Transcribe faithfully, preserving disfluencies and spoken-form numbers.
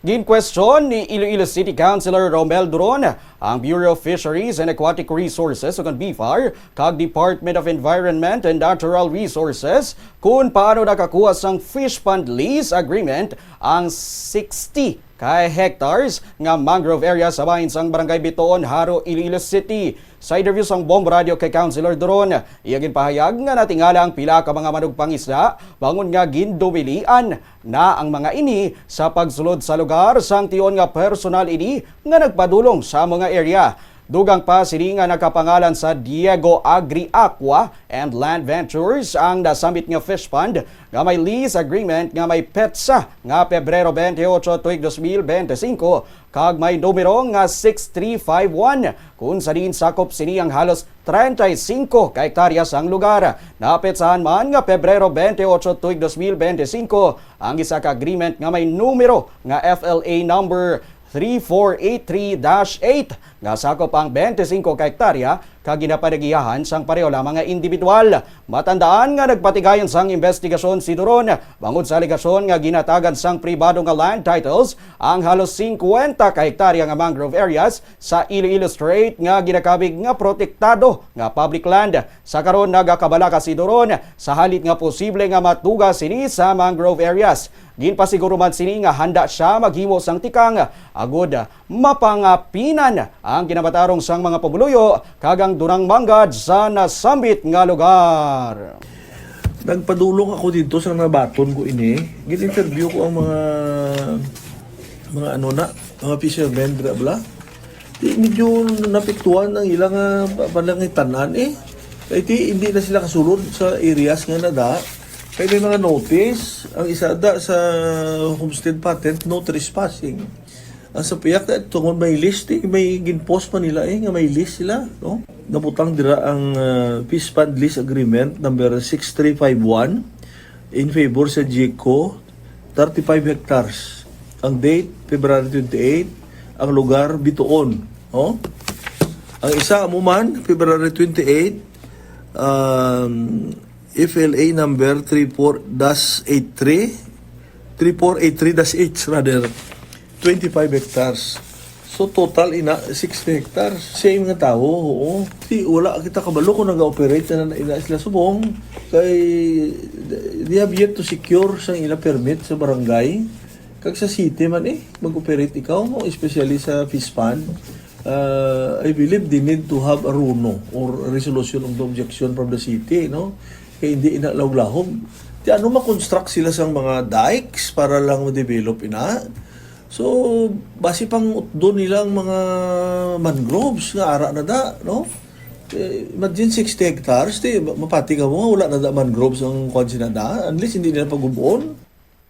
Ginkwestiyon ni Iloilo City Councilor Romel Duron ang Bureau of Fisheries and Aquatic Resources, o kon BFAR, kag Department of Environment and Natural Resources kung paano nakakuha sang fish pond lease agreement ang sixty ka hectares nga mangrove area sa bahin sang Barangay Bitoon, Jaro, Iloilo City. Sa interview sang Bombo Radio kay Councilor Duron, iya ginpahayag nga natingala ang pila ka mga manugpangisda bangon nga gindumilian na ang mga ini sa pagsulod sa lugar, sang tion nga personal ini nga nagpadulong sa mga area. Dugang pa sini nga nakapangalan sa Diego Agri Aqua and Land Ventures ang nasambit nga fish pond nga may lease agreement nga may petsa nga Pebrero twenty-eight tuig twenty twenty-five kag may numero nga six three five one, kung sa diin sakop sini ang halos treinta y cinco ka hektarya sang lugar. Napetsahan man nga Pebrero twenty-eight tuig twenty twenty-five ang isa ka agreement nga may numero nga F L A number three four eight three dash eight nga sakop ang twenty-five ka hektarya kag ginapanagiyahan sang pareho lamang nga individual. Matandaan nga nagpatigayon sang investigasyon si Duron bangod sa alegasyon nga ginatagan sang pribado nga land titles ang halos singkwenta ka hektarya nga mangrove areas sa Iloilo Strait nga ginakabig nga protektado nga public land. Sa karon, nagakabalaka si Duron sa halit nga posible nga matuga sini sa mangrove areas. Ginpasiguro man sini nga handa sia maghimo sang tikang agud mapangapinan ang kinamatarong sang mga pumuluyo kag ang dunang manggad sa nasambit nga lugar. Nagpadulong ako dito sa nabaton ko ini. Gin-interview ko ang mga, mga ano na, mga fishermen dira bala. Di, medyo napiktuan ang ilang, ah, pa-, panangitan-an eh. Kay ti, hindi na sila kasulod sa areas nga nada. Kay may mga notice, ang isa da sa homestead patent, no trespassing. Ang sa piyak na tungod may lease, ti, may ginpost pa nila eh, nga may lease sila, no? Nabutang dira ang, ah, Fish Pond Lease Agreement number six three five one in favor sa GECO, thirty-five hectares. Ang date, February twenty-eight. Ang lugar, Bitoon. Oh? Ang isa mo man, February twenty-eight, um, F L A number three four dash eight three, three four eight three dash H rather, twenty-five hectares. So, total ina, sixty hectares. Same nga tawo, oo. Di, wala kita kabalo kung naga-operate na, na ina sila subong. Kay, they have yet to secure sang ila permit sa barangay. Kag sa city man eh, mag-operate ikaw, no? Especially sa fish pond. Uh, I believe they need to have a runo or resolution of the objection from the city, no? Kay hindi ina lahublahog. Ti ano, ma-construct sila sang mga dikes para lang ma-develop ina? So, basi pang utdon nila ang mga mangroves nga ara na da, no? Eh, imagine sixty hectares, ti ma-, mapati ka mo nga wala na da mangroves ang kuwan sina da, unless hindi nila pagubon.